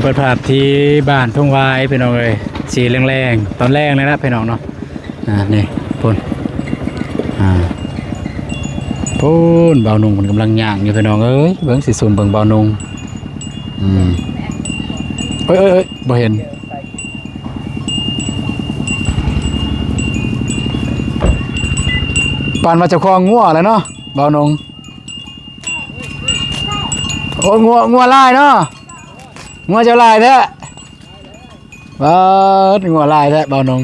ເປີດພາບທີ່ບ້ານທົ່ງວາຍພີ່ນ້ອງເອີຍ ສີແລງໆ ຕອນແລງນີ້ລະພີ່ນ້ອງເນາະ. ອ່າ ນີ້ພຸ້ນ ອ່າ ພຸ້ນ ບ່າວນຸ່ງເພິ່ນກຳລັງຍ່າງຢູ່ພີ່ນ້ອງເອີຍ. ເບິ່ງຊິຊູມເບິ່ງບ່າວນຸ່ງ ອືມ ເອີຍໆໆ ບໍ່ເຫັນ ປານວ່າເຈົ້າຂອງງົວແຫຼະເນາະ ບ່າວນຸ່ງ. ໂອ້ ງົວ ງົວຫຼາຍເນາະ ງົວເຈົ້າຫຼາຍແທ້. ປາດ ງົວຫຼາຍແທ້ບ່າວນົງ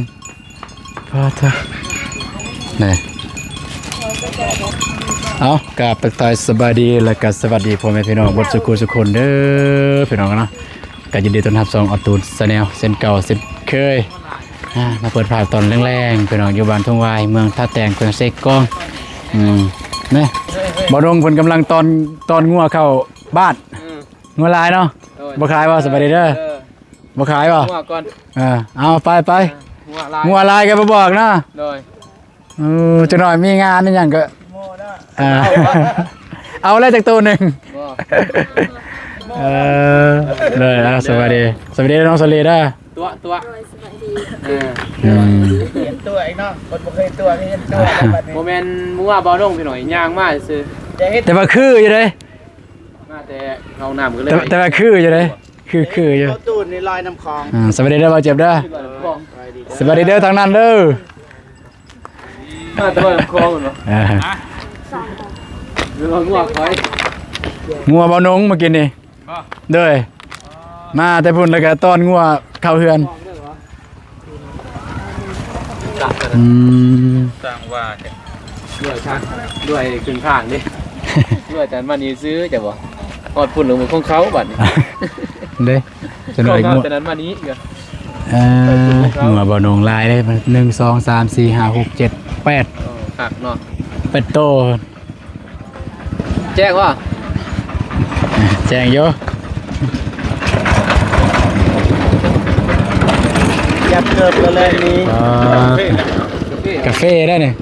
ປາດເທີ ນີ້ ເອົາ ກາບທັກທາຍສະບາຍດີ ແລະກະສະຫວັດດີພໍ່ແມ່ພີ່ນ້ອງເບິດສູ່ຄູ່ສູ່ຄົນເດີພີ່ນ້ອງເນາະ. ກະຍິນດີຕ້ອນຮັບຊ່ອງອອດຕູນແຊນແນວເຊັ່ນເກົ່າເຊັ່ນເຄີຍ ອ່າ ມາເປີດພາບຕອນແລງໆ ພີ່ນ້ອງ ຢູ່ບ້ານທົ່ງວາຍ ເມືອງທ່າແຕງ ແຂວງເຊກອງ. ອືມ ນີ້ ບ່າວນົງເພິ່ນກຳລັງຕ້ອນ ຕ້ອນງົວເຂົ້າບ້ານ. ອືມ ງົວຫຼາຍເນາະ. ໂດຍ ບໍ່ຂາຍບໍ່? ສະບາຍດີເດີ. ເອີ ບໍ່ຂາຍບໍ່? ງົວກ່ອນ. ເອີ ເອົາໄປ ໄປ. ເອີ ງົວຫຼາຍ ງົວຫຼາຍກໍບໍ່ບອກເນາະ. ໂດຍ ເອີ ຈັກໜ້ອຍມີງານອີ່ຫຍັງກໍ ເອີ ເອົາແລ້ວຈັກໂຕໜຶ່ງ. ບໍ່ ເອີ ເລີຍ ເອົາ ສະບາຍດີ ສະບາຍດີນ້ອງສາລີເດີ. ຕົວະ ຕົວະ ໂດຍ ສະບາຍດີ. ເອີ ອືມ ເຫັນຕົວະອີກເນາະ ຄົນບໍ່ເຄີຍຕົວະກໍເຫັນຕົວະແລ້ວບັດນີ້. ບໍ່ແມ່ນງົວບ່າວນົງພີ່ນ້ອງ ຍ່າງມາຊື່ ແຕ່ວ່າຄືຢູ່ເດ້ ມາແຕ່ເຂົ້າຫ້ອງນ້ຳກໍເລີຍ ແຕ່ ແຕ່ວ່າຄືຢູ່ເດ້ ຄື ຄືຢູ່ ເຂົ້າຕູນນີ້ລອຍນ້ຳຂອງ. ອ່າ ສະບາຍດີເດີບ່າວເຈັບເດີ ສະບາຍດີເດີ ສະບາຍດີເດີທາງນັ້ນເດີ. ມາແຕ່ລອຍນ້ຳຂອງເນາະ. ອ່າ ຫຼືວ່າງົວຂ້ອຍ ງົວບ່າວນົງມື້ກີ້ນີ້. ບໍ່ ໂດຍ ມາແຕ່ພຸ້ນແລ້ວກໍຕ້ອນງົວເຂົ້າເຮືອນ. ອືມ ສ້າງວ່າແທ້ ດ້ວຍທາງ ດ້ວຍເຄິ່ງທາງເດ້ ດ້ວຍແຕ່ມານີ້ຊື່ ເຈົ້າບໍ່ ຮອດພຸ້ນແລ້ວຂອງເຂົາບັດນີ້ ເດ້ ຈະໜ້ອຍງົວ ແຕ່ນັ້ນມານີ້ ເອີ ງົວບ່າວນົງຫຼາຍເດ້ ໜຶ່ງ ສອງ ສາມ ສີ່ ຫ້າ ຫົກ ເຈັດ ແປດ. ໂອ້ ຄັກເນາະ ແປດໂຕ. ແຈ້ງບໍ່? ແຈ້ງຢູ່ ຢາກເກີບແລ້ວແຫຼະນີ້. ອ່າ ກາເຟໄດ້ນີ້.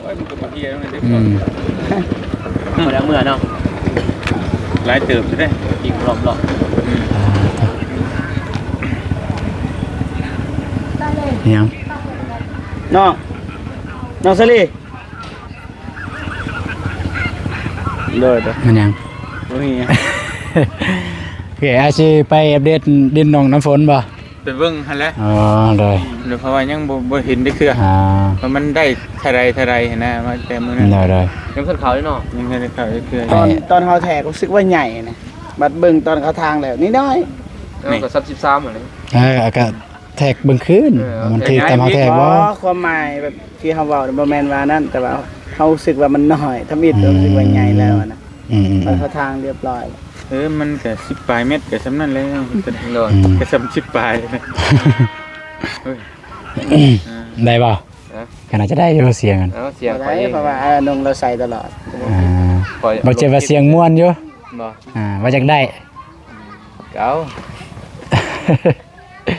ອືມ ບໍ່ໄດ້ເມືອເນາະ ຫຼາຍເຕີບເດ້ ອີກຮອບໆ. ອ່າ ອີຫຍັງ ນ້ອງ ນ້ອງສາລີ? ໂດຍ ໂດຍ ແມ່ນຫຍັງ? ບໍ່ມີຫຍັງ ໂອເຄ ອາຊິໄປອັບເດດດິນໜອງນ້ຳຝົນບໍ່? ໄປເບິ່ງຫັ້ນແຫຼະ. ອໍ ໂດຍ ເພາະວ່າຍັງບໍ່ ບໍ່ເຫັນຈັກເທື່ອ ອ່າ ວ່າມັນໄດ້ເທົ່າໃດເທົ່າໃດຫັ້ນນະ ມາແຕ່ມື້ນັ້ນ. ໂດຍ ໂດຍ ຍັງບໍ່ທັນເຂົ້າເລີຍເນາະ ຍັງບໍ່ທັນໄດ້ເຂົ້າຈັກເທື່ອ. ຕອນ ຕອນເຮົາແທກຮູ້ສຶກວ່າໃຫຍ່ນະ ບັດເບິ່ງຕອນເຂົາທາງແລ້ວນ້ອຍໆ. ເອີ ກໍສາມສິບສາມຫັ້ນແຫຼະ. ເອີ ກໍ ແທກເບິ່ງຄືນ ເອີ ມັນຖືກຕາມເຮົາແທກບໍ່? ບໍ່ ຄວາມໝາຍແບບທີ່ເຮົາເວົ້າບໍ່ແມ່ນວ່ານັ້ນ ແຕ່ວ່າເຮົາຮູ້ສຶກວ່າມັນນ້ອຍ ທຳອິດ ອືມ ເຮົາຮູ້ສຶກວ່າໃຫຍ່ແລ້ວນະ. ອືມໆໆ ມັນເຂົ້າທາງຮຽບຮ້ອຍ. ເອີ ມັນກະສິບປາຍແມັດ ກະສ່ຳນັ້ນແຫຼະ. ໂດຍ ອືມ ກະສ່ຳສິບປາຍ. ເອີ ໄດ້ບໍ່? ກໍໜ້າຈະໄດ້ຢູ່ ສຽງ ເອົາ ສຽງ ບໍ່ໄດ້ ຂ້ອຍເອງ ເພາະວ່າອ້າຍນົງລາວໃສ່ຕະຫຼອດ. ອ່າ ຂ້ອຍ ບໍ່ເຈັບວ່າສຽງມ່ວນຢູ່ ບໍ່ ອ່າ ວ່າຢາກໄດ້ ເອົາ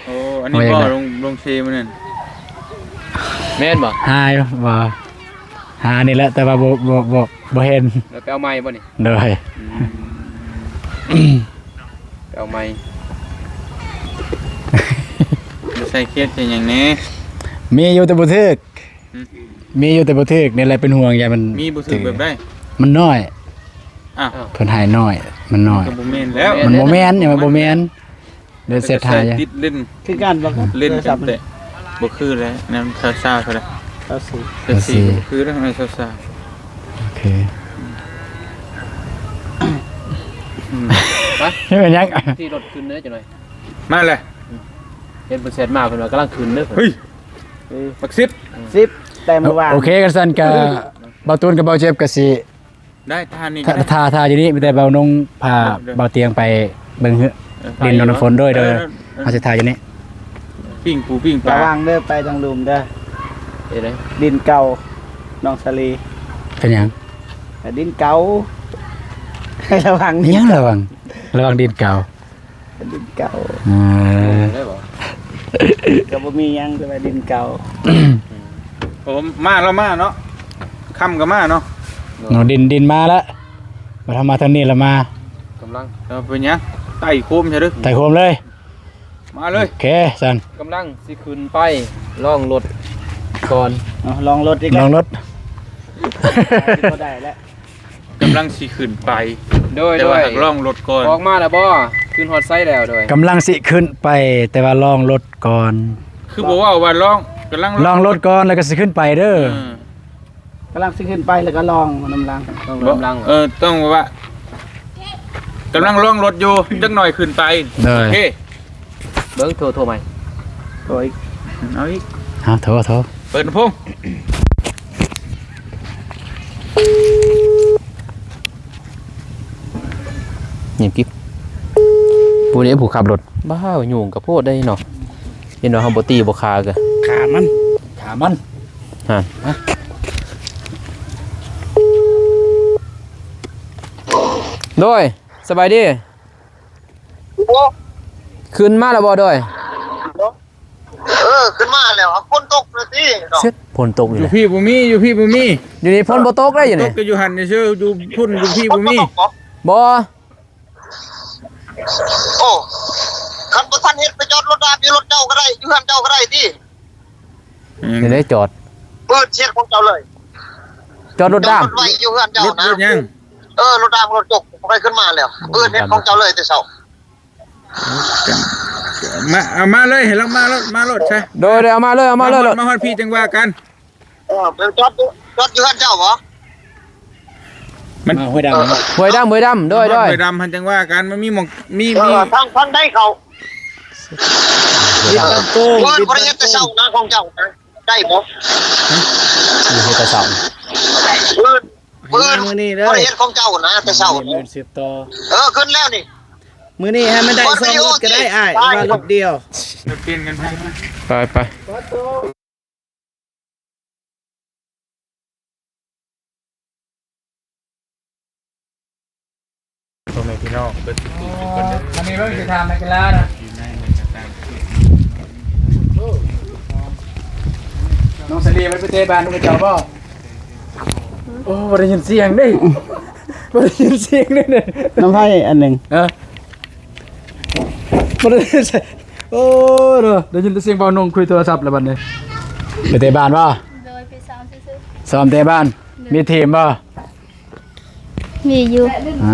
ໂອ້ ອັນນີ້ບໍ່ ລົງ ລົງເຊມື້ນັ້ນ ແມ່ນບໍ່? ຫາຢູ່ບໍ່? ຫານີ້ແຫຼະ ແຕ່ວ່າບໍ່ ບໍ່ ບໍ່ ບໍ່ເຫັນ. ແລ້ວໄປເອົາໃໝ່ບໍ່ນີ້? ໂດຍ ອືມ ໄປເອົາໃໝ່. ບໍ່ໃສ່ເຄສໃສ່ຫຍັງແດ່? ມີຢູ່ແຕ່ບໍ່ຖືກ. ຫືມ? ມີຢູ່ແຕ່ບໍ່ຖືກນີ້ແຫຼະ ເປັນຫ່ວງ ຢ້ານມັນ ມີບໍ່ຖືກແບບໃດ? ມັນນ້ອຍ. ອ້າວ ເພິ່ນໃຫ້ນ້ອຍ ມັນນ້ອຍ ມັນກໍບໍ່ແມ່ນແລ້ວ. ມັນບໍ່ແມ່ນ ຍັງວ່າບໍ່ແມ່ນ. ເດີ ເຊັດຫາ ຕິດເລນ ຄືກັນບໍ່? ເລນກັນແຕ່ບໍ່ຄືແລ້ວ ນັ້ນຊາວໆ ເທົ່າໃດ? ຊາວສີ່ ຊາວສີ່ ຊາວສີ່ ບໍ່ຄືແລ້ວ ຊາວສາມ. ໂອເຄ ອືມ ໄປ ເປັນຫຍັງ? ຂີ່ລົດຂຶ້ນເດີ ຈັກໜ້ອຍ ມາແລ້ວ. ອືມ ເຫັນເພິ່ນແຊັດມາ ເພິ່ນວ່າກຳລັງຂຶ້ນເດີ. ເຮີ້ຍ ເອີ ບັກສິບ ສິບ ແຕ່ມື້ວານ. ໂອເຄ ຄັນຊັ້ນກະ ເອີ ບ່າວຕູນກັບບ່າວເຈັບກະຊິ ໄດ້ ທ່ານີ້ ຖ້າ ຖ້າ ຖ້າຢູ່ນີ້ ມີແຕ່ບ່າວນົງພາ ເອີ ບ່າວຕຽງໄປເບິ່ງ ເອີ ດິນໜອງນ້ຳຝົນ. ໂດຍ ໂດຍ ເອີ ເຮົາຊິຖ່າຍຢູ່ນີ້ ປີ້ງປູປີ້ງປາ. ລະວັງເດີ ໄປທາງລຸ່ມເດີ ເອີ ດິນເກົ່າ ນ້ອງສາລີ. ເປັນຫຍັງ? ດິນເກົ່າ ລະວັງ. ອີຫຍັງລະວັງ? ລະວັງດິນເກົ່າ. ເປັນດິນເກົ່າ. ເອີ ໄດ້ບໍ່? ກໍບໍ່ມີຫຍັງ ແຕ່ວ່າດິນເກົ່າ. ໂອ້ ມາແລ້ວ ມາເນາະ ຄ່ຳກໍມາເນາະ. ເນາະ ດິນ ດິນມາແລ້ວ ມາທາງ ມາທາງນີ້ແລ້ວ ມາ ກຳລັງ. ເອີ ເປັນຫຍັງ? ໄຕ່ໂຄມຊະເດີ ໄຕ່ໂຄມເລີຍ. ມາເລີຍ ໂອເຄຊັ້ນ ກຳລັງຊິຂຶ້ນໄປລອງລົດກ່ອນ ເອົາ ລອງລົດອີກ ລອງລົດ ບໍ່ໄດ້ແລ້ວ ກຳລັງຊິຂຶ້ນໄປ ໂດຍ ແຕ່ວ່າ ໂດຍ ຫາກລອງລົດກ່ອນ ອອກມາແລ້ວບໍ່? ຂຶ້ນຮອດໃສແລ້ວ? ໂດຍ ກຳລັງຊິຂຶ້ນໄປ ແຕ່ວ່າລອງລົດກ່ອນ ຄືບໍ່ເວົ້າວ່າລອງ ກຳລັງລອງລົດກ່ອນ ແລ້ວກໍຊິຂຶ້ນໄປເດີ ເອີ ກຳລັງຊິຂຶ້ນໄປ ແລ້ວກໍລອງນຳຫຼັງ ຕ້ອງນຳຫຼັງ ເອີ ຕ້ອງວ່າ ກຳລັງລອງລົດຢູ່ ຈັກໜ່ອຍຂຶ້ນໄປ ໂດຍ ໂອເຄ ເບິ່ງ ໂທ ໂທໃໝ່ ໂທອີກ ເອົາອີກ ເອົາ ໂທ ໂທ ເປີດລຳໂພງ ຍິບກິບ ຜູ້ນີ້ຜູ້ຂັບລົດ ບ້າ ຫຍຸ້ງກະໂພດໄດ໋ເນາະ ເຫັນວ່າເຮົາບໍ່ຕີບໍ່ຂາກະ ຂາມັນ ຂາມັນ ຮະ ໂດຍ ສະບາຍດີ ໂອ້ ຂຶ້ນມາແລ້ວບໍ່? ໂດຍ ເອີ ຂຶ້ນມາແລ້ວ ຝົນຕົກລະຕິເນາະ ເຊັດ ຝົນຕົກຢູ່ ຢູ່ພີ້ບໍ່ມີ ຢູ່ພີ້ບໍ່ມີ ຢູ່ນີ້ຝົນບໍ່ຕົກໄດ໋ ຢູ່ນີ້ ຕົກກໍຢູ່ຫັ້ນຊື່ ຢູ່ພຸ້ນ ຢູ່ພີ້ບໍ່ມີ ບໍ່ ບໍ່ ໂອ້ ຄັນບໍ່ທັນເຮັດ ໄປຈອດລົດດາບຢູ່ລົດເຈົ້າກໍໄດ້ ຢູ່ເຮືອນເຈົ້າກໍໄດ້ຕິ ນີ້ໄດ້ຈອດ ເປີດເຮັດຂອງເຈົ້າເລີຍ ຈອດລົດດາບ ຈອດລົດໄວ້ຢູ່ເຮືອນເຈົ້ານະ ລົດຫຍັງ? ເອີ ລົດດາບ ລົດຈົກ ໄປຂຶ້ນມາແລ້ວ ເປີດເຮັດຂອງເຈົ້າເລີຍແຕ່ເຊົ້າ ມາ ເອົາມາເລີຍ ໃຫ້ລາວມາໂລດ ມາໂລດຊະ ໂດຍ ໂດຍ ເອົາມາເລີຍ ເອົາມາເລີຍ ມາຮອດ ມາຮອດພີ້ຈັ່ງວ່າກັນ ເອີ ໄປຈອດຢູ່ ຈອດຢູ່ເຮືອນເຈົ້າບໍ່? ມັນ ມາຫ້ວຍດຳ ເອີ ຫ້ວຍດຳ ຫ້ວຍດຳ ໂດຍ ໂດຍ ມາຮອດຫ້ວຍດຳຫັ້ນຈັ່ງວ່າກັນ ມັນມີໝ່ອງ ມີ ເອີ ມີ ທາງ ທາງໃດເຂົາ ເອີ ເພິ່ນບໍ່ໄດ້ເຮັດແຕ່ເຊົ້ານະ ຂອງເຈົ້ານະ ໄດ້ບໍ່? ຮະ? ເຮັດແຕ່ເຊົ້າ ມື້ ມື້ນີ້ເດີ ບໍ່ໄດ້ເຮັດຂອງເຈົ້ານະ ແຕ່ເຊົ້າ ມື້ອື່ນສືບຕໍ່ ເອີ ຂຶ້ນແລ້ວນີ້ ມື້ນີ້ໃຫ້ມັນໄດ້ສອງລົດກໍໄດ້ອ້າຍ ວ່າລົດດຽວ ໄປ ໄປ ໄປ ພໍ່ແມ່ພີ່ນ້ອງເບິດທຸກໆຄົນເດີ ອັນນີ້ເບິ່ງຊິຖາມນັກກິລານະ ຢູ່ໃນ ໃນກະຕ່າງ ນ້ອງສາລີມັນໄປເຕະບານນຳເຈົ້າບໍ່? ໂອ້ ບໍ່ໄດ້ຍິນສຽງເດ້ ບໍ່ໄດ້ຍິນສຽງເດ້ ນຳໃຜອັນໜຶ່ງ ຮະ? ບໍ່ໄດ້ ໂອ້ ເນາະ ໄດ້ຍິນແຕ່ສຽງເບົານົງຄຸຍໂທລະສັບແລ້ວບັດນີ້ ໄປເຕະບານບໍ່? ໂດຍ ໄປຊ້ອມຊື່ໆ ຊ້ອມເຕະບານ ໂດຍ ມີທີມບໍ່? ມີຢູ່ ອ່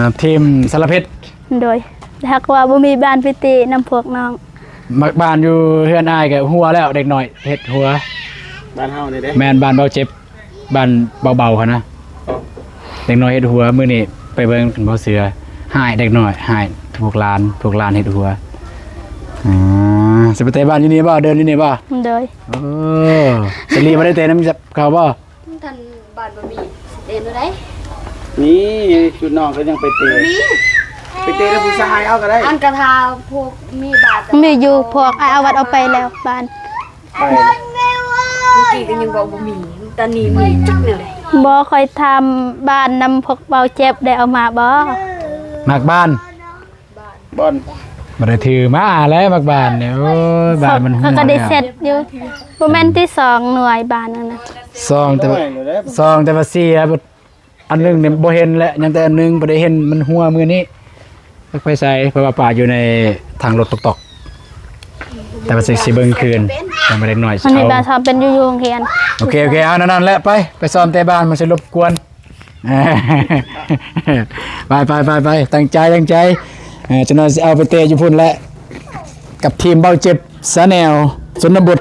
າ ທີມສາລະເພັດ ໂດຍ ຫາກວ່າບໍ່ມີບານໄປເຕະນຳພວກນ້ອງ ມາ ບານຢູ່ເຮືອນອ້າຍກໍຫົວແລ້ວ ເດັກນ້ອຍເຮັດຫົວ ບ້ານເຮົານີ້ເດ້ ແມ່ນ ບ້ານເບົາເຈັບ ບ້ານເບົາໆຫັ້ນນະ ເດັກນ້ອຍເຮັດຫົວ ມື້ນີ້ໄປເບິ່ງບໍ່ເຊື່ອ ຮ້າຍເດັກນ້ອຍ ຮ້າຍພວກຫຼານ ພວກຫຼານເຮັດຫົວ ອ່າ ຊິໄປເຕະບານຢູ່ນີ້ບໍ່? ເດີນຢູ່ນີ້ບໍ່? ໂດຍ ເອີ ສາລີບໍ່ໄດ້ເຕະນຳເຂົາບໍ່? ທ່ານບ້ານບໍ່ມີ ຊິເຕະແນວໃດ? ມີ ຊຸດນ້ອງກໍຍັງໄປເຕະ ມີ ໄປເຕະນຳຜູ້ຊາຍເອົາກໍໄດ້ ອັນກະຖ້າພວກມີບານ ມີຢູ່ ພວກອ້າຍອາວັດເອົາໄປແລ້ວບານ ໄປ ເມື່ອກີ້ກໍຍັງບອກບໍ່ມີ ຕອນນີ້ມີຈັກແນວໃດ? ບໍ່ ຂ້ອຍຖາມບານນຳພວກເບົາເຈັບໄດ້ເອົາມາບໍ່? ມັກບານ ບອນ ບໍ່ໄດ້ຖືມາແລ້ວ ມັກບານນີ້ ໂອ້ຍ ບານມັນຫົວ ເຂົາກໍໄດ້ເຊັດຢູ່ ບໍ່ແມ່ນຕິ ສອງໜ່ວຍບານນັ້ນນະ ສອງແຕ່ວ່າ ສອງແຕ່ວ່າເສຍ ອັນໜຶ່ງນີ້ບໍ່ເຫັນແລ້ວ ຍັງແຕ່ອັນໜຶ່ງບໍ່ໄດ້ເຫັນ ມັນຫົວມື້ນີ້ ຈັກໄປໃສ ເພາະວ່າປະຢູ່ໃນຖັງລົດຕອກໆ ແຕ່ວ່າຊິ ຊິເບິ່ງຄືນ ຍັງບໍ່ເດັກນ້ອຍ ອັນນີ້ບານຊ້ອມເປັນຢູ່ ຢູ່ໂຮງຮຽນ ໂອເຄ ໂອເຄ ເອົານັ້ນແຫຼະ ໄປ ໄປຊ້ອມເຕະບານ ມັນຊິລົບກວນ ໄປ ໄປ ໄປ ໄປ ຕັ້ງໃຈ ຕັ້ງໃຈ ເອີ ຈັກໜ່ອຍຊິເອົາໄປເຕະຢູ່ພຸ້ນແຫຼະ ກັບທີມເບົາເຈັບ ຊາແນວ ຊົນນະບົດ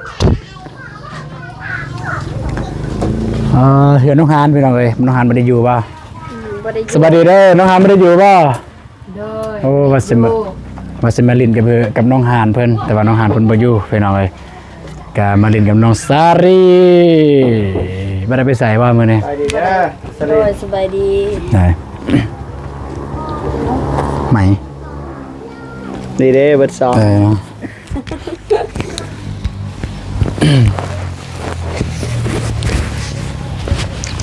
ເອີ ເຮືອນນ້ອງຫານ ພີ່ນ້ອງເອີຍ ນ້ອງຫານບໍ່ໄດ້ຢູ່ບໍ່? ອືມ ບໍ່ໄດ້ຢູ່ ສະບາຍດີເດີ ນ້ອງຫານບໍ່ໄດ້ຢູ່ບໍ່? ໂດຍ ໂອ້ ວ່າຊິມາ ຢູ່ ວ່າຊິມາຫຼິ້ນກັບ ກັບນ້ອງຫານເພິ່ນ ແຕ່ວ່ານ້ອງຫານເພິ່ນບໍ່ຢູ່ ພີ່ນ້ອງເອີຍ ກະມາຫຼິ້ນກັບນ້ອງສາລີ ບໍ່ໄດ້ໄປໃສບໍ່ມື້ນີ້? ສະບາຍດີເດີ ສາລີ ໂດຍ ສະບາຍດີ ໄດ້ ໃໝ່ ນີ້ເດ້ ເບິດສອງ ເອີ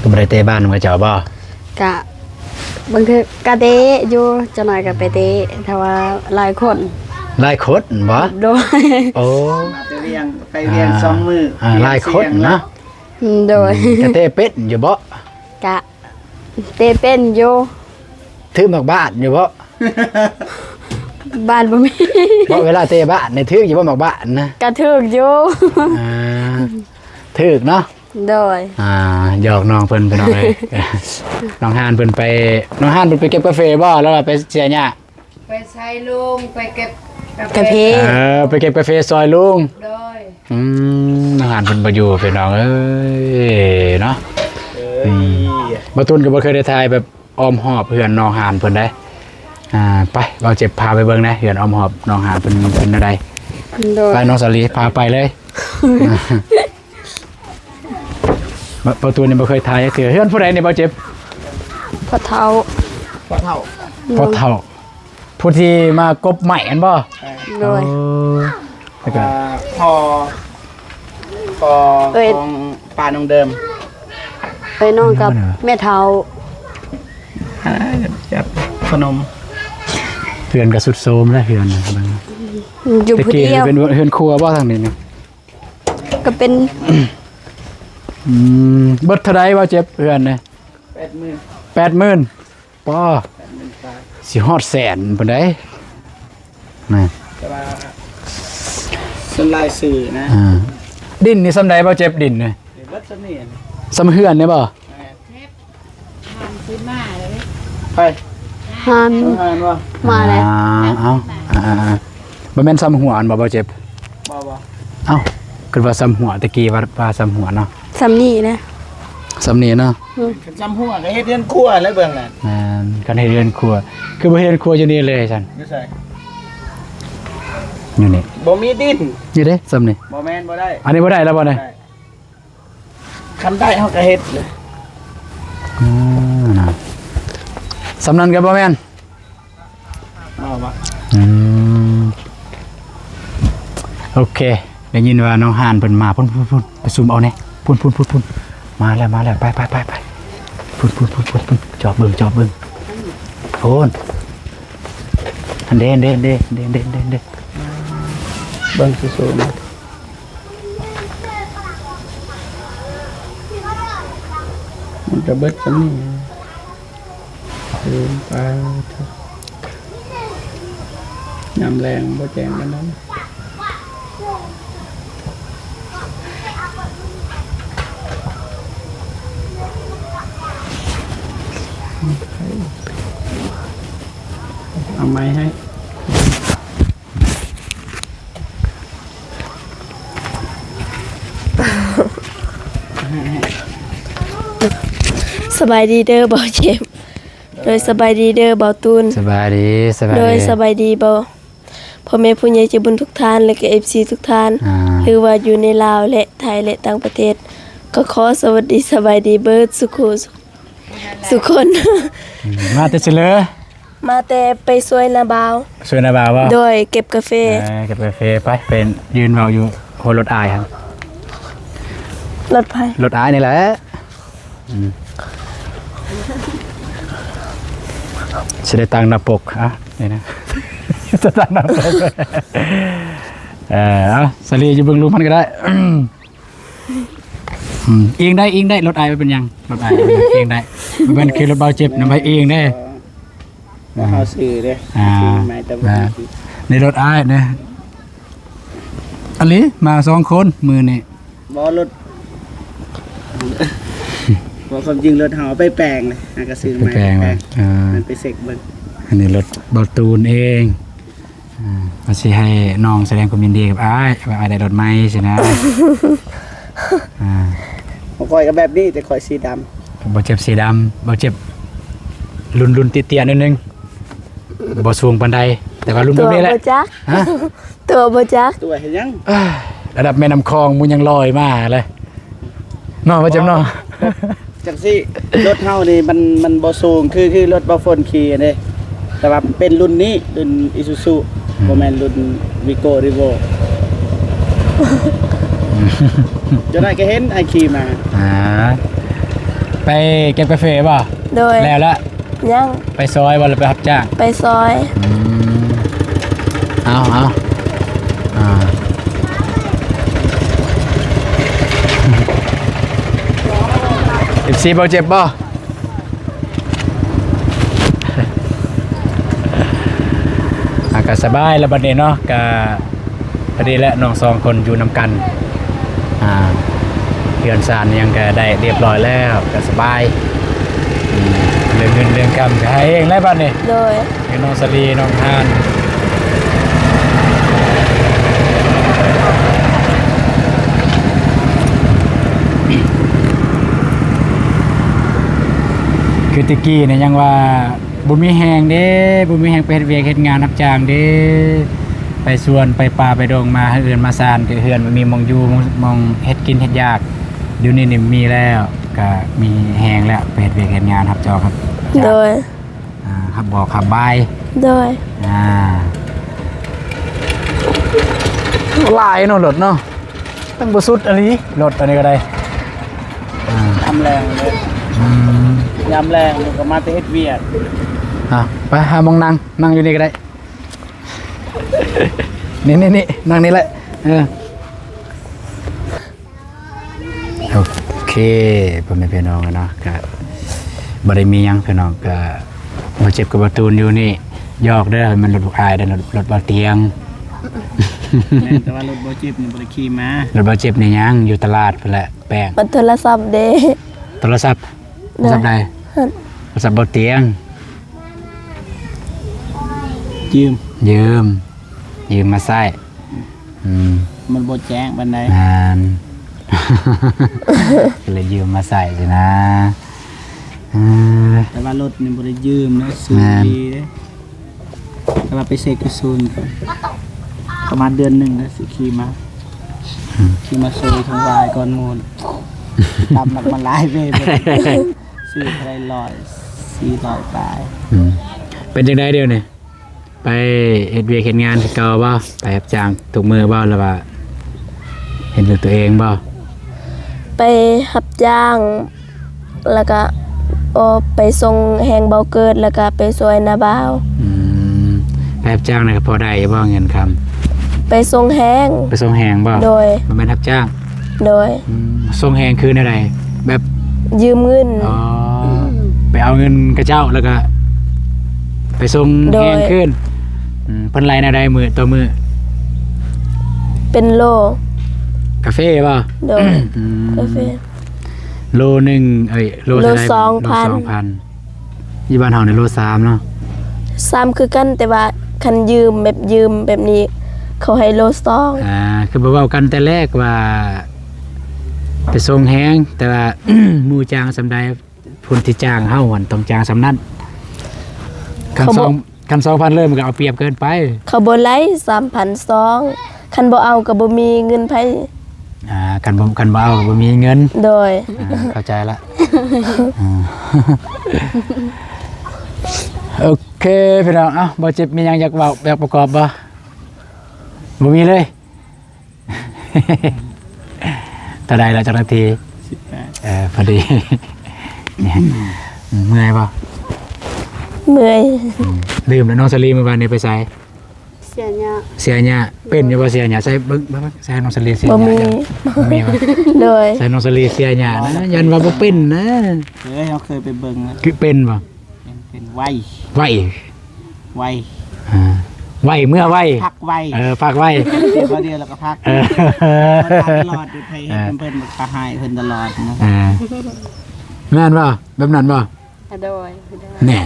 ກໍບໍ່ໄດ້ເຕະບານນຳເຂົາເຈົ້າບໍ່? ກະ ບາງເທື່ອກະເຕະຢູ່ ຈັກໜ້ອຍກະໄປເຕະ ຖ້າວ່າຫຼາຍຄົນ ຫຼາຍຄົນບໍ່? ໂດຍ ໂອ້ ໄປວຽງ ໄປວຽງ ອ່າ ສອງມື້ ອ່າ ວຽງ ຫຼາຍຄົນເນາະ ອືມ ໂດຍ ອືມ ກະເຕະເປັນຢູ່ບໍ່? ກະເຕະເປັນຢູ່ ຖືກໝາກບານຢູ່ບໍ່? ບ້ານບໍ່ມີ. ເພາະເວລາເຕະບ້ານນີ້ຖືກຢູ່ບໍ່ ໝາກບ້ານນະ? ກະຖືກຢູ່. ອ່າ ຖືກເນາະ. ໂດຍ. ອ່າ ຫຍອກນ້ອງເພິ່ນ ພີ່ນ້ອງເອີຍ. ນ້ອງຮານເພິ່ນໄປ ນ້ອງຮານເພິ່ນໄປເກັບກາເຟບໍ່ ຫຼືວ່າໄປເສຍຫຍ້າ? ໄປໃສ່ລຸງ ໄປເກັບກາເຟ. ກາເຟ. ເອີ ໄປເກັບກາເຟຊ່ອຍລຸງ. ໂດຍ. ອືມ ນ້ອງຮານເພິ່ນບໍ່ຢູ່ ພີ່ນ້ອງເອີຍເນາະ. ເອີຍ ອືມ ບ່າວຕູນກໍບໍ່ເຄີຍໄດ້ຖ່າຍແບບອ້ອມຮອບເຮືອນນ້ອງຮານເພິ່ນໃດ໋. ອ່າ ໄປ ບ່າວເຈັບພາໄປເບິ່ງແດ່ ເຮືອນອ້ອມຮອບນ້ອງຮານເພິ່ນເປັນແນວໃດ. ໂດຍ. ໄປ ນ້ອງສາລີ ພາໄປເລີຍ. ບ່າວຕູນນີ້ບໍ່ເຄີຍຖ່າຍຈັກເທື່ອ. ເຮືອນຜູ້ໃດນີ້ ບ່າວເຈັບ? ພໍ່ເຖົ້າ. ພໍ່ເຖົ້າ. ໂດຍ. ພໍ່ເຖົ້າ ຜູ້ທີ່ມາກົບໄມ້ຫັ້ນບໍ່? ໂດຍ. ເອີ ແລ້ວກໍ ອ່າ ພໍ່ ພໍ່ຂອງປ້ານ້ອງເດີມ. ເອີຍ ນ້ອງກັບແມ່ເຖົ້າ. ອ່າ ຈັບພະນົມ. ເຮືອນກໍຊຸດໂຊມແລ້ວ ເຮືອນນະ. ຢູ່ຜູ້ດຽວ. ແຕ່ກີ້ເປັນເຮືອນຄົວບໍ່ທາງນີ້ນະ? ກໍເປັນ ອືມ ເບິດເທົ່າໃດ ບ່າວເຈັບ ເຮືອນນີ້? ແປດໝື່ນ. ແປດໝື່ນ. ປ້າ ແປດໝື່ນປາຍ. ຊິຮອດແສນພຸ້ນໃດ໋ນະ. ແຕ່ວ່າສ່ວນຫຼາຍຊື້ນະ. ອ່າ ດິນນີ້ສ່ຳໃດ ບ່າວເຈັບ? ດິນນີ້ ເບິດສ່ຳນີ້. ສ່ຳເຮືອນນີ້ບໍ່? ແມ່ນ. ໄປ ຮານ ຮານບໍ່? ມາແລ້ວ. ອ່າ ເອົາ ອ່າໆໆ ບໍ່ແມ່ນສ່ຳຫົວອັນບໍ່ ບ່າວເຈັບ? ບໍ່ ບໍ່. ເອົ້າ ຄືວ່າສ່ຳຫົວ ຕະກີ້ວ່າ ວ່າສ່ຳຫົວເນາະ. ສ່ຳນີ້ນະ. ສ່ຳນີ້ເນາະ. ອືມ ສ່ຳຫົວກໍເຮັດເຮືອນຄົວແລ້ວເບື້ອງນັ້ນ. ແມ່ນ ຄັນເຮັດເຮືອນຄົວ ຄືບໍ່ເຮັດເຮືອນຄົວຢູ່ນີ້ເລີຍຊັ້ນ? ຢູ່ໃສ? ຢູ່ນີ້. ບໍ່ມີດິນ. ຢູ່ເດ້ ສ່ຳນີ້. ບໍ່ແມ່ນ ບໍ່ໄດ້. ອັນນີ້ບໍ່ໄດ້ແລ້ວບໍ່ນີ້? ບໍ່ໄດ້. ຄັນໄດ້ເຮົາກໍເຮັດເລີຍ. ອືມ ນະ ສ່ຳນັ້ນກໍບໍ່ແມ່ນ. ເວົ້າວ່າ ອືມ ໂອເຄ ໄດ້ຍິນວ່ານ້ອງຮານເພິ່ນມາ. ພຸ້ນໆໆ ໄປຊູມເອົາແດ່. ພຸ້ນໆໆ ມາແລ້ວ ມາແລ້ວ. ໄປໆໆ ພຸ້ນໆໆ ຈອບເບິ່ງ ຈອບເບິ່ງ. ໂອ້ນ ຫັ້ນເດ້ ເດ້ ເດ້ ເບິ່ງສູງໆ. ມັນກະເບິດສ່ຳນີ້. ເອີ ປາໂທ້ ຍາມແລງບໍ່ແຈ້ງປານໃດ. ເອົາໄມ້ໃຫ້. ສະບາຍດີເດີບ່າວເຈັບ. ໂດຍ ສະບາຍດີເດີບ່າວຕູນ. ສະບາຍດີ ສະບາຍດີ. ໂດຍ ສະບາຍດີບ່າວ ພໍ່ແມ່ຜູ້ໃຫຍ່ໃຈບຸນທຸກທ່ານ ແລະກະເອັຟຊີທຸກທ່ານ ອ່າ ຫຼືວ່າຢູ່ໃນລາວ ແລະໄທ ແລະຕ່າງປະເທດ ກໍຂໍສະຫວັດດີ ສະບາຍດີເບີດສູ່ຄູ່ ສູ່ຄົນ. ອືມ ມາແຕ່ໃສເລີ? ມາແຕ່ໄປຊ່ວຍນ້າບ່າວ. ຊ່ວຍນ້າບ່າວບໍ່? ໂດຍ ເກັບກາເຟ. ເອີ ເກັບກາເຟ. ໄປ ໄປຢືນເວົ້າຢູ່ຫົວລົດອ້າຍຫັ້ນ. ລົດໃຜ? ລົດອ້າຍນີ້ແຫຼະ. ອືມ ຊິໄດ້ຕັ້ງໜ້າປົກ. ອ່ະ ນີ້ນະ ຈະຕັ້ງໜ້າປົກ. ເອີ ເອົາ ສາລີຢູ່ເບິ່ງລຸ່ມມັນກໍໄດ້. ອືມ ອີງໄດ້ ອີງໄດ້ ລົດອ້າຍບໍ່ເປັນຫຍັງ ລົດອ້າຍບໍ່ເປັນຫຍັງ ອີງໄດ້. ບໍ່ແມ່ນຄືລົດບ່າວເຈັບນະ ໄວ້ອີງເດ້. ເຮົາຊື້ເດ້ ອ່າ ຊື້ໃໝ່ ແຕ່ບໍ່ ອ່າ ໃນລົດອ້າຍເດ້. ອາລີ ມາສອງຄົນມື້ນີ້. ບໍ່ ລົດ ບໍ່ ຄວາມຈິງລົດເຮົາໄປແປງເດ້ ຫາກະຊື້ໃໝ່ ໄປແປງ. ເອີ ມັນໄປເຊັກເບິ່ງ. ອັນນີ້ລົດບ່າວຕູນເອງ. ອ່າ ວ່າຊິໃຫ້ນ້ອງສະແດງຄວາມຍິນດີກັບອ້າຍ ວ່າອ້າຍໄດ້ລົດໃໝ່ຊີ້ນະ. ອ່າ ຂອງຂ້ອຍກໍແບບນີ້ ແຕ່ຂ້ອຍສີດຳ. ບໍ່ເຈັບສີດຳ ບໍ່ເຈັບລຸ້ນ ລຸ້ນເຕ້ຍໆໜ້ອຍໜຶ່ງ ບໍ່ສູງປານໃດ ແຕ່ວ່າລຸ້ນແບບນີ້ແຫຼະ. ຕົວະບໍ່ຈັກ ຮະ? ຕົວະບໍ່ຈັກ ຕົວະເຮັດຫຍັງ? ອ່າ ລະດັບແມ່ນ້ຳຂອງມັນຍັງລອຍມາເລີຍ. ເນາະ ວ່າຈຳເນາະ ຈັ່ງຊີ້ ລົດເຮົານີ້ມັນ ມັນບໍ່ສູງຄື ຄືລົດບ່າວຝົນຂີ່ເດ້ ແຕ່ວ່າເປັນລຸ້ນນີ້ ລຸ້ນອີຊູຊູ ອືມ ບໍ່ແມ່ນລຸ້ນວີໂກ້ຣີໂວ້. ຈັ່ງໃດກໍເຫັນອ້າຍຂີ່ມາ. ອ່າ ໄປເກັບກາເຟບໍ່? ໂດຍ ແລ້ວລະ. ຍັງ ໄປຊອຍບໍ່ ຫຼືໄປຮັບຈ້າງ? ໄປຊອຍ. ອືມ ເອົາ ເອົາ ອ່າ ເອັຟຊີບໍ່ເຈັບບໍ່? ອ່າ ກໍສະບາຍແລ້ວບັດນີ້ເນາະ ກໍພໍດີແຫຼະ ນ້ອງສອງຄົນຢູ່ນຳກັນ ອ່າ ເຮືອນຊານຫຍັງກໍໄດ້ຮຽບຮ້ອຍແລ້ວ ກໍສະບາຍ ອືມ ເລື່ອງເງິນເລື່ອງຄຳກໍຫາເອງແລ້ວບັດນີ້ ໂດຍ ເປັນນ້ອງສາລີ ນ້ອງຮານ ຄືແຕ່ກີ້ນະຍັງວ່າ ບໍ່ມີແຮງເດ້ ບໍ່ມີແຮງໄປເຮັດວຽກເຮັດງານຮັບຈ້າງເດ້ ໄປສວນໄປປ່າໄປດົງ ມາເຮືອນມາຊານ ແຕ່ເຮືອນບໍ່ມີໝ່ອງຢູ່ ໝ່ອງເຮັດກິນເຮັດຢາກ ດຽວນີ້ນີ້ມີແລ້ວ ກະມີແຮງແລ້ວ ໄປເຮັດວຽກເຮັດງານຮັບຈອບ ໂດຍ ອ່າ ຮັບບອກຮັບບາຍ ໂດຍ ອ່າ ຫຼາຍເນາະ ລົດເນາະ ມັນບໍ່ສຸດອີ່ຫຼີ ລົດອັນນີ້ກໍໄດ້ ອ່າ ຍາມແລງເດ້ ອືມ ຍາມແລງມັນກໍມາແຕ່ເຮັດວຽກ ອ່າ ໄປຫາໝ່ອງນັ່ງ ນັ່ງຢູ່ນີ້ກໍໄດ້ ນີ້ໆໆ ນັ່ງນີ້ແຫຼະ ເອີ ໂອເຄ ພໍ່ແມ່ພີ່ນ້ອງເນາະ ກະບໍ່ໄດ້ມີຫຍັງພີ່ນ້ອງ ກະບໍ່ເຈັບກັບບໍ່ຕູນຢູ່ນີ້ ຢອກເດີ ມັນລົດລູກອ້າຍເດີ ລົດ ລົດບໍ່ຕຽງ ແມ່ນ ແຕ່ວ່າລົດບໍ່ເຈັບນີ້ບໍ່ໄດ້ຂີ່ມາ ລົດບໍ່ເຈັບນີ້ຍັງຢູ່ຕະຫຼາດພຸ້ນແຫຼະ ແປ້ງ ບັດໂທລະສັບເດ ໂທລະສັບ ໂທລະສັບໃດ? ໂທລະສັບບໍ່ຕຽງ ຢືມ ຢືມ ຢືມມາໃຊ້ ອືມ ມັນບໍ່ແຈ້ງປານໃດ ແມ່ນ ກໍເລີຍຢືມມາໃຊ້ຊີ້ນະ ເອີ ແຕ່ວ່າລົດນີ້ບໍ່ໄດ້ຢືມເນາະ ຊື້ ແມ່ນ ດີເດ້ ແຕ່ວ່າໄປເຊັກຢູ່ສູນກ່ອນ ປະມານເດືອນໜຶ່ງແລ້ວຊິຂີ່ມາ ອືມ ຂີ່ມາໂຊຍທາງວາຍກ່ອນໝູ່ ຕຳໜັກມາຫຼາຍເວ ຊື້ເທົ່າໃດ ຮ້ອຍ ສີ່ຮ້ອຍປາຍ ອືມ ເປັນຈັ່ງໃດດຽວນີ້? ໄປເຮັດວຽກເຮັດງານຄືເກົ່າບໍ່? ໄປຮັບຈ້າງທຸກມື້ບໍ່ ຫຼືວ່າເຮັດດ້ວຍຕົວເອງບໍ່? ໄປຮັບຈ້າງ ແລ້ວກະ ໂອ ໄປສົ່ງແຮງເບົາເກີດ ແລ້ວກະໄປຊ່ວຍນ້າບ່າວ ອືມ ໄປຮັບຈ້າງນັ້ນກໍພໍໄດ້ຢູ່ບໍ່ເງິນຄຳ? ໄປສົ່ງແຮງ ໄປສົ່ງແຮງບໍ່? ໂດຍ ບໍ່ແມ່ນຮັບຈ້າງ ໂດຍ ອືມ ສົ່ງແຮງຄືແນວໃດ? ແບບຢືມເງິນ ອໍ ໄປເອົາເງິນຂະເຈົ້າ ແລ້ວກະໄປສົ່ງແຮງຄືນ ໂດຍ ອືມ ເພິ່ນໄລ່ແນວໃດມື້ຕໍ່ມື້? ເປັນໂລ ກາເຟບໍ່? ໂດຍ ອືມ ກາເຟ ໂລໜຶ່ງ ເອີຍ ໂລເທົ່າໃດ? ໂລສອງພັນ ໂລສອງພັນ ຢູ່ບ້ານເຮົານີ້ໂລສາມເນາະ ສາມຄືກັນ ແຕ່ວ່າຄັນຢືມແບບ ຢືມແບບນີ້ ເຂົາໃຫ້ໂລສອງ ອ່າ ຄືບໍ່ເວົ້າກັນແຕ່ແລກວ່າໄປສົ່ງແຮງ ແຕ່ວ່າໝູ່ຈ້າງສ່ຳໃດ ຜູ້ທີ່ຈ້າງເຮົາຫັ້ນຕ້ອງຈ້າງສ່ຳນັ້ນ ຄັນ ເຂົາບໍ່ ສອງ ຄັນສອງພັນເລີຍ ມັນກໍເອົາປຽບເກີນໄປ ເຂົາບໍ່ໄລ່ສາມພັນສອງ ຄັນບໍ່ເອົາກໍບໍ່ມີເງິນໃຜ ອ່າ ຄັນບໍ່ ຄັນບໍ່ເອົາກໍບໍ່ມີເງິນ ໂດຍ ອ່າ ເຂົ້າໃຈລະ ອ່າ ໂອເຄພີ່ນ້ອງ ເອົ້າ ບໍ່ເຈັບມີຫຍັງຢາກເວົ້າ ຢາກປະກອບບໍ່? ບໍ່ມີເລີຍ ເທົ່າໃດລະ ຈັກນາທີ? ສິບແປດ ເອີ ພໍດີ ເມື່ອຍບໍ່? ເມື່ອຍ ອືມ ລືມແລ້ວ ນ້ອງສາລີມື້ວານນີ້ໄປໃສ? ເສຍຫຍ້າ ເສຍຫຍ້າ ເປັນຢູ່ບໍ່ເສຍຫຍ້າ? ໃສ່ເບິ່ງ ເບິ່ງ ໃສ່ໃຫ້ນ້ອງສາລີເສຍຫຍ້າ ບໍ່ມີ ບໍ່ມີບໍ່? ໂດຍ ໃສ່ນ້ອງສາລີເສຍຫຍ້ານະ ຢ້ານວ່າບໍ່ເປັນນະ ເອີຍ ເຮົາເຄີຍໄປເບິ່ງນະ ຄືເປັນບໍ່? ເປັນ ເປັນໄວ ໄວ ໄວ ອ່າ ໄວເມື່ອໄວ ພັກໄວ ເອີ ພັກໄວ ເປັນເທື່ອດຽວແລ້ວກໍພັກ ເອີ ພັກຕະຫຼອດ ໃຜເຮັດນຳເພິ່ນ ເອີ ກໍໃຫ້ເພິ່ນຕະຫຼອດນະ ອ່າ ແມ່ນບໍ່? ແບບນັ້ນບໍ່? ໂດຍ ໂດຍ ແນ່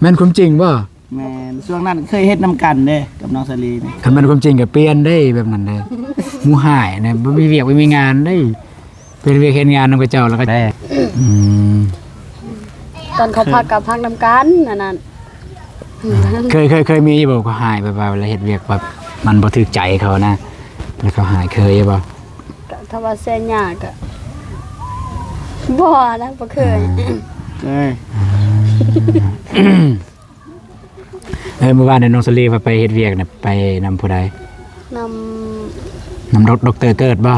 ແມ່ນຄວາມຈິງບໍ່? ແມ່ນ ຊ່ວງນັ້ນເຄີຍເຮັດນຳກັນເດ້ ກັບນ້ອງສາລີນີ້ ຄັນແມ່ນຄວາມຈິງກໍປ່ຽນເດ້ ແບບນັ້ນເດ້ ໝູ່ຮ້າຍນະ ບໍ່ມີວຽກບໍ່ມີງານເດ້ ເຮັດວຽກເຮັດງານນຳເຂົາເຈົ້າແລ້ວກໍໄດ້ ອືມ ຕອນເຂົາພັກກໍພັກນຳກັນ ອັນນັ້ນ ເຄີຍ ເຄີຍ ເຄີຍມີຢູ່ບໍ່ ເຂົາຮ້າຍແບບວ່າເວລາເຮັດວຽກແບບມັນບໍ່ຖືກໃຈເຂົານະ ແລ້ວເຂົາຮ້າຍ ເຄີຍຢູ່ບໍ່? ກໍຖ້າວ່າເສຍຫຍ້າກໍ ບໍ່ນະ ບໍ່ເຄີຍ ອ່າ ເຄີຍ ອືມ ເອີ ມື້ວານນີ້ນ້ອງສາລີວ່າໄປເຮັດວຽກນະ ໄປນຳຜູ້ໃດ? ນຳ ນຳ ດ- ດັອກເຕີເກີດບໍ່?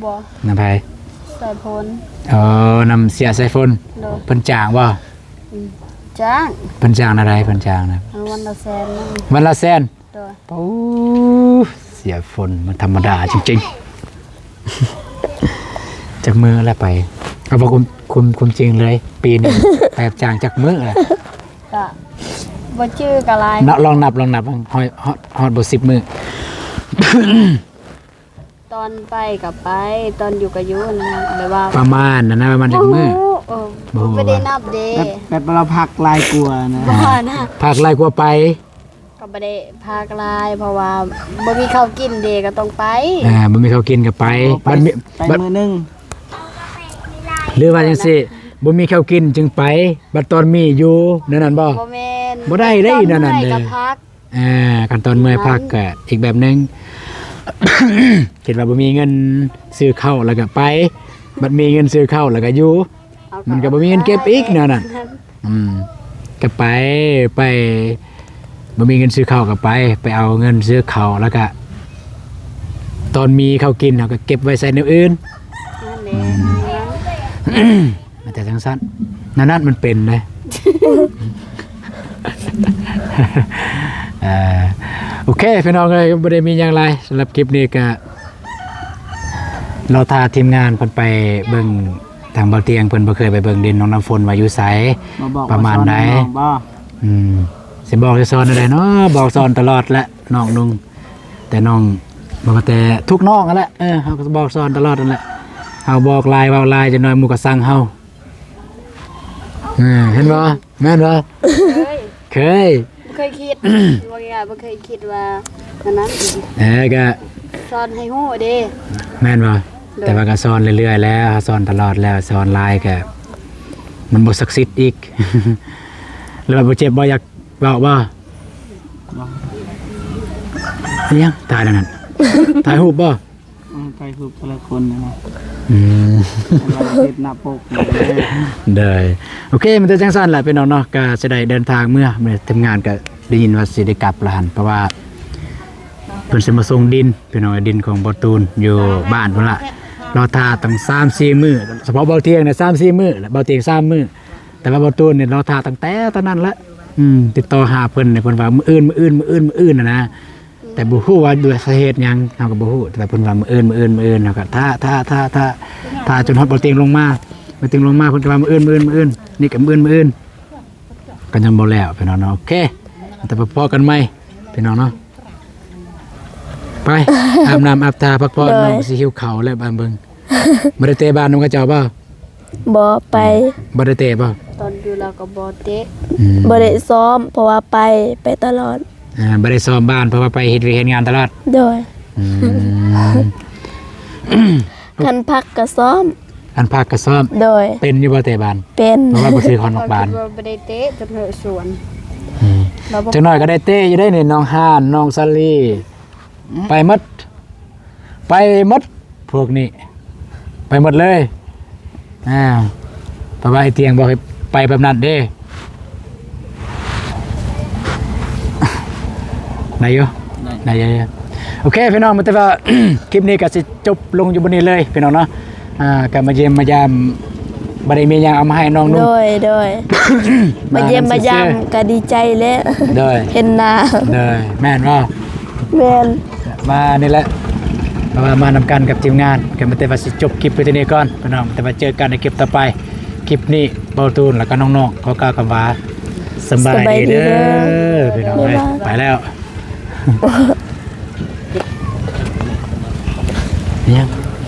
ບໍ່ ນຳໃຜ? ສາຍຝົນ ເອີ ນຳເສຍສາຍຝົນ ໂດຍ ເພິ່ນຈ້າງບໍ່? ອືມ ຈ້າງ ເພິ່ນຈ້າງແນວໃດ? ເພິ່ນຈ້າງນະ ເອີ ວັນລະແສນ ວັນລະແສນ ໂດຍ ໂອ້ ເສຍຝົນມັນທຳມະດາຈິງໆ ຈັກມື້ແລ້ວໄປ ເອົາເວົ້າຄວາມ ຄວາມ ຄວາມຈິງເລີຍ ປີໜຶ່ງໄປຮັບຈ້າງຈັກມື້ແລ້ວ? ກະ ບໍ່ຈື່ກໍຫຼາຍ ເນາະ ລອງນັບ ລອງນັບ ຮອດ ຮອດ ຮອດບໍ່ສິບມື້? ຕອນໄປກໍໄປ ຕອນຢູ່ກໍຢູ່ນະ ແບບວ່າ ປະມານນັ້ນນະ ປະມານຈັກມື້? ບໍ່ຮູ້ ເອີ ບໍ່ຮູ້ ບໍ່ໄດ້ນັບເດ້ ແບບ ແບບວ່າພັກຫຼາຍກວ່ານະ ບໍ່ນະ ພັກຫຼາຍກວ່າໄປ ກໍບໍ່ໄດ້ພັກຫຼາຍ ເພາະວ່າບໍ່ມີເຂົ້າກິນເດ້ ກໍຕ້ອງໄປ ອ່າ ບໍ່ມີເຂົ້າກິນກໍໄປ ອໍ ໄປ ບັດມີ ໄປ ບັດ ມື້ໜຶ່ງ ຫຼືວ່າຈັ່ງຊີ້ ບໍ່ມີເຂົ້າກິນຈຶ່ງໄປ ບັດຕອນມີຢູ່ ແນວນັ້ນບໍ່? ບໍ່ແມ່ນ ບໍ່ໄດ້ເດ້ ຕອນເມື່ອຍ ແນວນັ້ນເດ້ ກໍພັກ ອ່າ ຄັນຕອນເມື່ອຍ ນັ້ນ ພັກກໍອີກແບບໜຶ່ງ ຄິດວ່າບໍ່ມີເງິນຊື້ເຂົ້າແລ້ວກໍໄປ ບັດມີເງິນຊື້ເຂົ້າແລ້ວກໍຢູ່ ມັນກໍບໍ່ມີເງິນເກັບອີກແນວນັ້ນ ອືມ ກໍໄປ ໄປ ບໍ່ມີເງິນຊື້ເຂົ້າກໍໄປ ໄປເອົາເງິນຊື້ເຂົ້າ ແລ້ວກໍຕອນມີເຂົ້າກິນເຮົາກໍເກັບໄວ້ໃສ່ແນວອື່ນ ນັ້ນແຫຼະ ອືມ ມັນຈະຈັ່ງຊັ້ນ ແນວນັ້ນມັນເປັນເດ້ ເອີ ໂອເຄ ພີ່ນ້ອງເອີຍ ບໍ່ໄດ້ມີຫຍັງຫຼາຍ ສຳລັບຄລິບນີ້ກໍລໍຖ້າທີມງານເພິ່ນໄປເບິ່ງ ທາງບ່າວຕຽງເພິ່ນບໍ່ເຄີຍໄປເບິ່ງດິນນ້ອງນ້ຳຝົນວ່າຢູ່ໃສ ມາບອກ ປະມານໃດ ມາສອນນ້ອງເບາະ ອືມ ຊິບອກຊິສອນແນວໃດເນາະ ບອກສອນຕະຫຼອດແຫຼະ ນ້ອງນຸ່ງ ແຕ່ນ້ອງ ບໍ່ວ່າແຕ່ທຸກນ້ອງຫັ້ນແຫຼະ ເອີ ເຮົາກໍບອກສອນຕະຫຼອດຫັ້ນແຫຼະ ເຮົາບອກຫຼາຍເວົ້າຫຼາຍ ຈັກໜ້ອຍໝູ່ກໍຊັງເຮົາ ເອີ ເຫັນບໍ່? ແມ່ນບໍ່? ເຄີຍ ເຄີຍ ບໍ່ເຄີຍຄິດ ວ່າງ່າຍໆ ບໍ່ເຄີຍຄິດວ່າອັນນັ້ນ ເອີ ກະສອນໃຫ້ຮູ້ເດ້ ແມ່ນບໍ່? ໂດຍ ແຕ່ວ່າກະສອນເລື້ອຍໆແລ້ວ ເຮົາສອນຕະຫຼອດແລ້ວ ສອນຫຼາຍກະມັນບໍ່ສັກສິດອີກ ແລ້ວບໍ່ເຈັບບໍ່? ຢາກເວົ້າບໍ່? ບໍ່ ອີຫຍັງ? ຖ່າຍແນວນັ້ນ ຖ່າຍຮູບບໍ່? ອືມ ຖ່າຍຮູບແຕ່ລະຄົນນະ ອືມ ເຮັດໜ້າປົກ ໂດຍ ໂອເຄ ມັນຈະຈັ່ງຊັ້ນແຫຼະພີ່ນ້ອງເນາະ ກະຊິໄດ້ເດີນທາງເມືອ ມື້ນີ້ທີມງານກະໄດ້ຍິນວ່າຊິໄດ້ກັບລະຫັ້ນ ເພາະວ່າເພິ່ນຊິມາສົ່ງດິນ ພີ່ນ້ອງ ດິນຂອງບ່າວຕູນຢູ່ບ້ານພຸ້ນລະ ລໍຖ້າຕັ້ງສາມສີ່ມື້ ສະເພາະບ່າວຕຽງນະສາມສີ່ມື້ ແລະ ບ່າວຕຽງສາມມື້ ແຕ່ວ່າບ່າວຕູນນີ້ລໍຖ້າຕັ້ງແຕ່ຕອນນັ້ນລະ ອືມ ຕິດຕໍ່ຫາເພິ່ນນີ້ ເພິ່ນວ່າມື້ອື່ນ ມື້ອື່ນ ມື້ອື່ນ ມື້ອື່ນຫັ້ນນະ ແຕ່ບໍ່ຮູ້ວ່າດ້ວຍສາເຫດຫຍັງ ເຮົາກໍບໍ່ຮູ້ ແຕ່ວ່າເພິ່ນວ່າມື້ອື່ນ ມື້ອື່ນ ມື້ອື່ນ ເຮົາກໍຖ້າ ຖ້າ ຖ້າ ຖ້າ ຖ້າຈົນຮອດບ່າວຕຽງລົງມາ ບ່າວຕຽງລົງມາ ເພິ່ນກໍວ່າມື້ອື່ນ ມື້ອື່ນ ມື້ອື່ນ ນີ້ກໍມື້ອື່ນ ມື້ອື່ນ ກໍຍັງບໍ່ແລ້ວພີ່ນ້ອງເນາະ ໂອເຄ ແຕ່ພໍ້ກັນໃໝ່ພີ່ນ້ອງເນາະ ໄປ ອາບນ້ຳອາບທ່າພັກຜ່ອນ ໂດຍ ນ້ອງຊິຫິວເຂົ້າແລ້ວ ບາງເບິ່ງ ບໍ່ໄດ້ເຕະບານນຳເຂົາເຈົ້າບໍ່? ບໍ່ໄປ ບໍ່ໄດ້ເຕະບໍ່? ຕອນຢູ່ລາວກໍບໍ່ເຕະ ອືມ ບໍ່ໄດ້ຊ້ອມ ເພາະວ່າໄປ ໄປຕະຫຼອດ ອ່າ ບໍ່ໄດ້ຊ້ອມບ້ານ ເພາະວ່າໄປເຮັດວຽກເຮັດງານຕະຫຼອດ ໂດຍ ອືມ ຄັນພັກກໍຊ້ອມ ຄັນພັກກໍຊ້ອມ ໂດຍ ເປັນຢູ່ບໍ່ເຕະບານ? ເປັນ ເພາະວ່າບໍ່ຖືກຮອດນອກບານ ເຂົາຄິດວ່າບໍ່ໄດ້ເຕະຈົນເຫາະສວນ ອືມ ຈັກໜ້ອຍກໍໄດ້ເຕະຢູ່ເດ້ນີ້ ນ້ອງຮານ ນ້ອງສາລີ ໄປໝົດ ໄປໝົດ ພວກນີ້ ໄປໝົດເລີຍ ອ່າ ເພາະວ່າໄອ້ຕຽງບອກໃຫ້ໄປແບບນັ້ນເດ້ ໄດ້ຢູ່ ໄດ້ ໄດ້ຢູ່ ໂອເຄພີ່ນ້ອງ ແຕ່ວ່າ ຄລິບນີ້ກໍຊິຈົບລົງຢູ່ບ່ອນນີ້ເລີຍພີ່ນ້ອງເນາະ ອ່າ ກໍມາຢ້ຽມມາຢາມ ບໍ່ໄດ້ມີຫຍັງເອົາມາໃຫ້ນ້ອງນຸ່ງ ໂດຍ ໂດຍ ມາຢ້ຽມມາຢາມ ມານຳຊື່ໆ ກໍດີໃຈແຫຼະ ໂດຍ ເຫັນໜ້າ ໂດຍ ແມ່ນບໍ່? ແມ່ນ ມານີ້ແຫຼະ ເພາະວ່າມານຳກັນກັບທີມງານ ກໍມີແຕ່ວ່າຊິຈົບຄລິບໄວ້ເທົ່ານີ້ກ່ອນພີ່ນ້ອງ ແຕ່ວ່າເຈີກັນໃນຄລິບຕໍ່ໄປ ຄລິບນີ້ ບ່າວຕູນ ແລ້ວກໍນ້ອງໆ ຂໍກ່າວຄຳວ່າ ສະບາຍດີເດີ ສະບາຍດີເດີ ພີ່ນ້ອງເອີຍ ບາຍບາຍ ໄປແລ້ວ ຫຍັງ?